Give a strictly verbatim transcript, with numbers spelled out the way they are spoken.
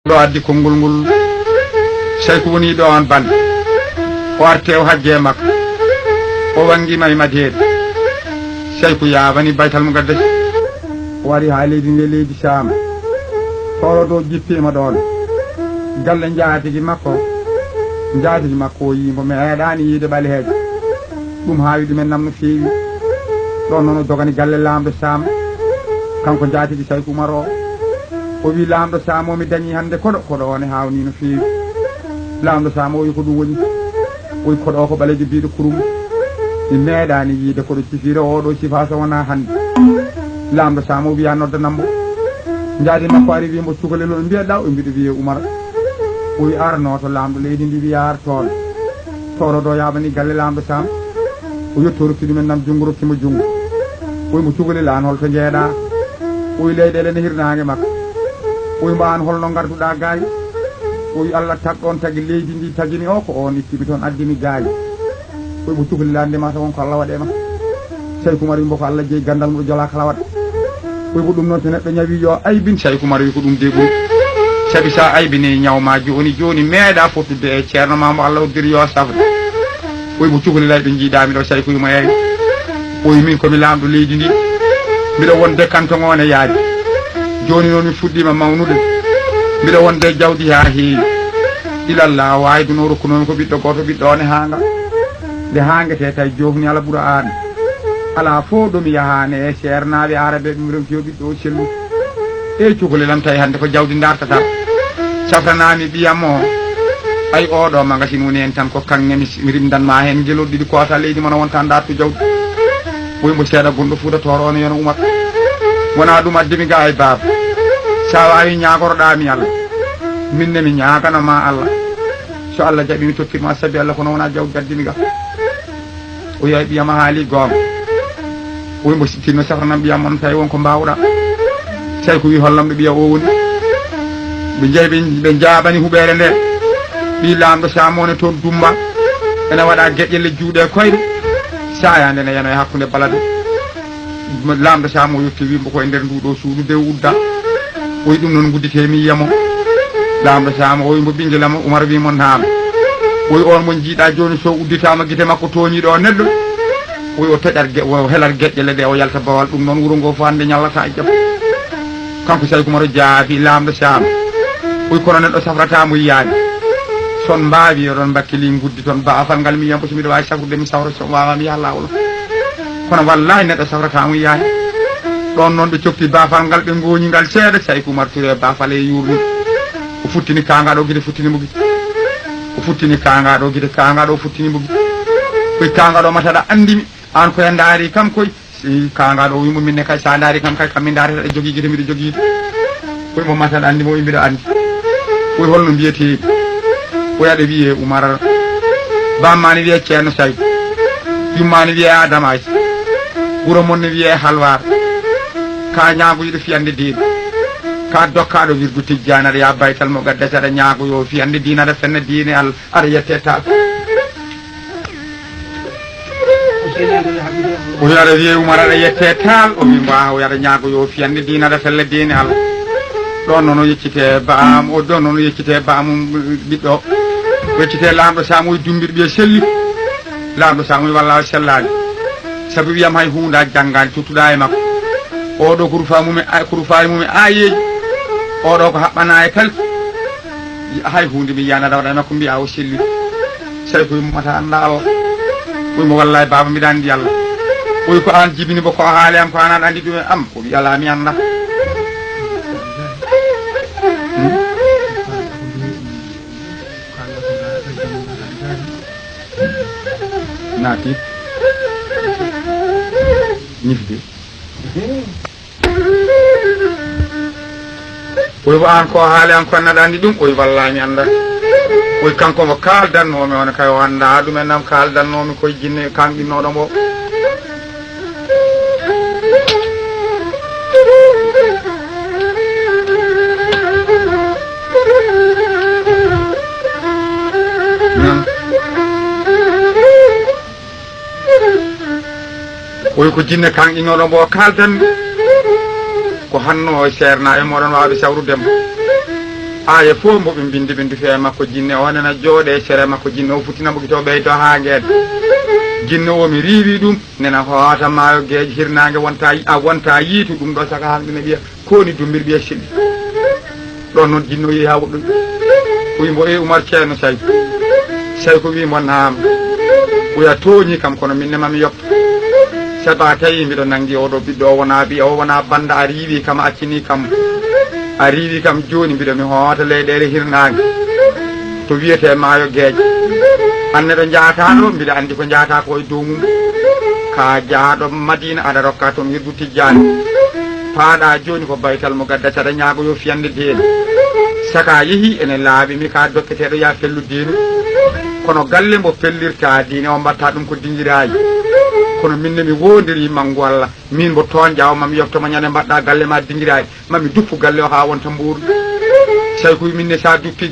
Ɗo addi konngol ngol, Sayku woni ɗo on balɗe. O arti o hajje e makko. O wanngi ma e Madeere. Sayku yaabani Baytal Muqaddas. O ari haa leydi ndi, leydi Saam. Toorodo jippiima ɗoon. Galle njaatigi makko. Njaatigi makko o yii mbo meeɗaani yiide ɓaleejo. Ɗum haawi ɗumen nam no feewi. Ɗoon noon o dogani galle laamɗo Saam. Kanko njaatigi Sayku Umar o. O wi, "Laamɗo Saam o, mi dañii hannde koɗo, koɗo o ne haawnii no feewi." Laamɗo Saam o wi, "Ko ɗum woni?" O wi, "Koɗo o ko ɓaleejo biiɗo kurum. Mi meeɗaani yiide koɗo cifiiɗo oo ɗoo sifaa so wonaa hannde." Laamɗo Saam o wi, "A noddanam mbo." Njaati makko ari wi mbo, "Cukalel, no mbiyeɗaa?" O wi, "Mbiɗo wiyee Umar." O wi, "Arno to laamɗo leydi ndi wiyaa ar toon." Toorodo yaabani galle laamɗo Saam. O yetti o rokki ɗumen nam junngo, rokki mo junngo. O wi mbo, "Cukalel, aan holto njeeɗaa?" O wi, "Leyɗeele ne hirnaange makko." O wi mbo, "Aan holno ngarduɗaa gaay?" O wi, "Allah tag ɗoon tagi leydi ndi tagi mi o, ko oon itti mi toon addi mi gaay." O wi mbo, "Cukalel, aan ndemataa, won ko Allah waɗi e ma." Sayku Umar wi mbo, "Ko Allah jeyi ganndal mum ɗo jolaa kala waɗa." O wi mbo, "Ɗum noon so neɗɗo ñawi yo aybin." Sayku Umar wi, "Ko ɗum de ɓuri. Sabi so a aybinii ñaw ma jooni jooni meeɗaa fottude e ceerno ma mo Allah hoddiri yo safre." O wi mbo, "Cukalel, lay ɗo njiiɗaa mi ɗo?" Sayku wi mo, "Eey." O wi, "Min ko mi laamɗo leydi ndi. Mbiɗo wonde kanto ngo ne yaadi. Jooni noon mi fuɗɗiima mawnude. Mbiɗo wonde jawdi haa heewi. Ilallah, waawi duno rokkunoo mi ko ɓiɗɗo gooto, ɓiɗɗo o ne haanga. Nde haangetee tawi joofni ala ɓura aan. Alaa fof ɗo mi yahaane e seernaaɓe aaraɓe, ɓe mi ronki yo ɓiɗɗo o sellu." "Eey, cukalel am, tawi hannde ko jawdi ndartataa. Safranaami ɓiyam o. Ay, oo ɗoo magasin woni heen tan, ko kaŋŋe mi, mi rimdan ma heen, ngelooɗi ɗiɗi koota leydi, mona wonta ndartu jawdi." O wi mbo, "Seeɗa gonɗo Fuuta Tooro o ne, yo no Umar. Wonaa ɗum addi mi ga ay baaba. So a waawi ñaagoroɗaa mi Allah. Min ne mi ñaagana ma Allah. So Allah jaɓi mi tokkit ma sabi Allah, kono wonaa jawdi addi mi ga." O wi, "Ay ɓiyam, a haali goonga." O wi mbo, "Si tinno safranam ɓiyam on, tawi won ko mbaawɗaa." Sayku wi, "Hollam ɗo ɓiya o woni." Ɓe njehi, ɓe, ɓe njaaɓani huɓeere nde. Ɓii laamɗo Saam o ne toon Dummba. Ene waɗa geƴƴelle juuɗe e koyɗe. Saaya nde ne yano e hakkunde balade. Laamɗo Saam o yotti wi mbo, "Ko e nder ndu ɗo suudu de o udda." O wi, "Ɗum noon ngudditee mi yiya mo." Laamɗo Saam o wi mbo, "Ɓinngel am, Umar wi mo naam." O wi, "On mo njiiɗaa jooni so udditaama gite makko tooñiiɗo o neɗɗo." O wi, "O taƴat ge-, o helat geƴƴele ɗe, o yalta Bawal. Ɗum noon wuro ngo fof hannde ñallata e jam." Kanko Sayku Umar o jaabi laamɗo Saam. O wi, "Kono neɗɗo safrataa mo yiyaani. So on mbaawi, oɗon mbakkili nguddi toon baafal ngal mi yiya mbo, so miɗo waawi safrude mi safra, so mi waawaa mi yaha laawol." Kono wallaahi neɗɗo safrataa mo yiyaani. Ɗoon noon ɓe cokti baafal ngal, ɓe ngooñi ngal seeɗa, Sayku Umar Ture baafal e yuurni. O futtini kaangaaɗo gite, futtini mo gite. O futtini kaangaaɗo gite, kaangaaɗo o futtini mo gite. Koy kaangaaɗo mataɗa anndi mi, aan koy a ndaari kam koy. Si kaangaaɗo o wi mo, "Min ne kay, so a ndaari kam kay, kam mi ndaarata, aɗa jogii gite, miɗo jogii gite." Koy mo mataɗa anndi mo, o wi, "Mbiɗo anndi." Koy holno mbiyetee? Koy aɗa wiyee Umar. Bamma ne wiyee Ceerno Saydu. Yumma ne wiyee Adama Aysa. Wuro mon ne wiyee Halwaar. Ka ñaagoyiiɗo fiyande diine. Ka dokkaaɗo wirdu Tijjaani, aɗa yaa Baytal Muqaddas, aɗa ñaagoyoo fiyande diine, aɗa fenna diine Allah, aɗa yette taal. O wi aɗa wiyee Umar, aɗa yette taal. O wi mbo, o wi aɗa ñaagoyoo fiyande diine, aɗa fella diine Allah. Ɗoon noon o yeccitee baam, o ɗoon noon o yeccitee baamum ɓiɗɗo. O yeccitee laamɗo Saam, o wi dummbir ɓiye selli. Laamɗo Saam o wi wallaahi sellaani. Sabu ɓiyam hay huunde a janngaani, tuttuɗaa e makko. Oo ɗoo ko rufa mum e, ko rufa e mum e aayeeji. Oo ɗoo ko haɓɓanaa e kala. Hay huunde mi yiyaani aɗa waɗa e makko, mbiyaa o selli. Sayku wi mo, "Mata annda Allah." O wi mo, "Wallaahi baaba, mbiɗa anndi Allah." O wi, "Ko aan jibini mbo, ko o haali am, ko aan aɗa anndi ɗum e am?" O wi, "Alaa, mi annda." Hmm? Naati. Ñifde. O wi, "Ko aan ko o haali am, ko aan aɗa anndi ɗum?" O wi, "Wallaahi mi annda." O wi, "Kanko mo kaaldannoomi on kay, o anndaa ɗum en am, kaaldannoomi koye jinne kaŋɗinnooɗo mbo." O wi, "Ko jinne kaŋɗinnooɗo mbo kaaldanmi. Ko hanno o seernaa e mooɗon waawɓe sawrude mo." Aaya fof mbo ɓe mbinndi, ɓe ndufi e makko jinne o, nena jooɗe e sere makko jinne o, futtina mo gito ɓeydo haa ngeeda. Jinne o mi riiwi ɗum, nena hoota maayo geeƴo, hirnaange wonta yi-, a wonta yiitu ɗum ɗo saka hannde ne wiya, ko woni dumbir ɓiya silli. Ɗon noon jinne o yehi haa woɗɗoyi. O wi mbo, "E Umar Ceerno Sayku." Sayku wi mbo, "Naam." O wi, "A tooñi kam, kono min ne mami yopto. Sabu a tawi mbiɗo nanngi oɗo ɓiɗɗo, o wona ɓiya, o wona bannda, a riiwi kam, a accini kam. A riiwi kam, jooni mbiɗo mi hoota leyɗeele hirnaange to wiyetee maayo geeƴo. An neɗɗo njaata ɗo, mbiɗa anndi ko njaata ko e dow mum. Ka jaaɗo Madina, aɗa rokka toon wirdu Tijjaani. Paaɗa jooni ko baytal mo gadda, saɗa ñaago yo fiyande deeni. Saka yehi ene laaɓi mi ka dokketeeɗo ya fellu deeni. Kono galle mbo fellirta diine o mbatta ɗum ko dingiraaji. Kono min ne mi wondiri manngu Allah. Min mbo toon jaaw mami yofto mo ñande mbaɗɗa galle ma dingiraaji. Mami duppu galle o haa wonta mbuuru." Sayku wi, "Min ne sa duppi